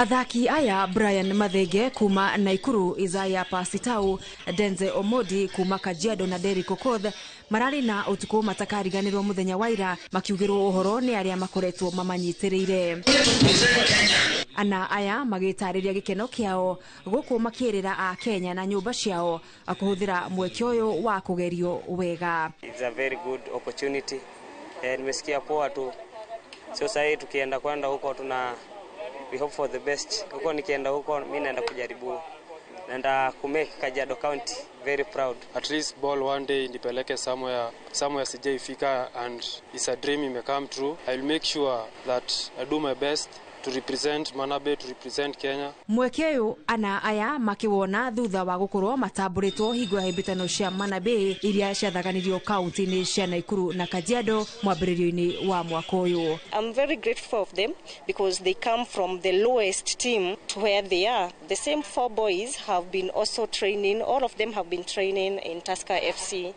Athaki aya Brian Mathenge kuma Naikuru, Isaiah Pasitau, Denze Omodi kuma Kajiado na Derrick Okoth mararĩ na ũtukũ matakariganĩrwo mũthenya wa ira makiugĩrwo ũhoro nĩ arĩa makoretwo mamanyitĩrĩire. Ana aya magĩtarĩria gĩkeno kĩao gũkũ makĩrĩra a Kenya na nyũmba ciao kũhũthĩra mweke ũyũ wa kũgerio wega. It's a very good opportunity. Nimesikia poa tu. So sasa tukienda kwenda huko tuna we hope for the best. Huko nikienda huko mimi naenda kujaribu. Naenda ku make Kajiado County very proud. At least ball one day nipeleke somewhere sijaifika, and it's a dream ime come true. I'll make sure that I do my best to represent Manabe, to represent Kenya. Mweke ũyũ ana aya makiwona thutha wa gukorwo matamburitwo hingo ya hĩmbĩtano cia Manabe iria ciathaganirio kaunti-inĩ cia Naikuru na Kajiado mwambĩrĩrio-inĩ wa mwaka ũyũ. I'm very grateful of them because they come from the lowest team to where they are. The same four boys have been also training, all of them have been training in Tusker FC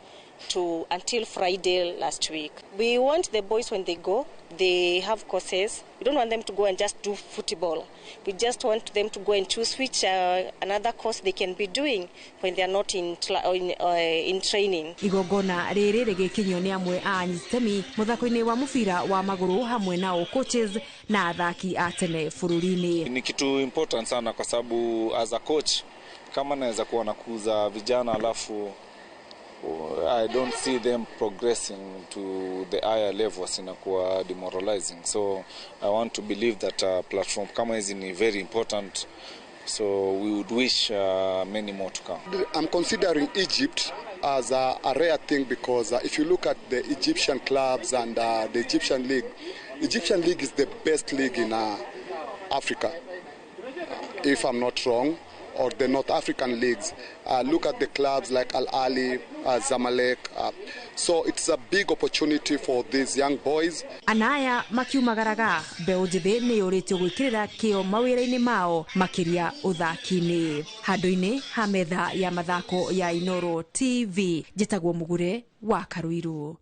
to until Friday last week. We want the boys when they go, they have courses. We don't want them to go and just do football. We just want them to go and choose which another course they can be doing when they are not in training. Igongona rĩrĩ rĩgĩkinyio nĩ amwe a anyitemi mũthako-inĩ wa mũbira wa magũrũ hamwe nao coaches na athaki a tene bũrũri-inĩ. Ni kitu important sana kwa sababu as a coach kama naweza kuwa nakuza vijana alafu I don't see them progressing to the higher levels, inakuwa demoralizing. So I want to believe that platform kama hizi ni very important. So we would wish many more to come. I'm considering Egypt as a rare thing because if you look at the Egyptian clubs and the Egyptian league, Egyptian league is the best league in Africa, if I'm not wrong, or the North African leagues. Look at the clubs like Al Ahly, Zamalek. So it's a big opportunity for these young boys. Anaya makiumagaraga mbeũ njĩthĩ nĩ yũrĩtio gwĩkĩrĩra kĩo mawĩra-inĩ mao makĩria ũthaki-inĩ. Handũ-inĩ ha metha ya mathako ya Inooro TV, njĩtagwo Mũgure wa Karuiru.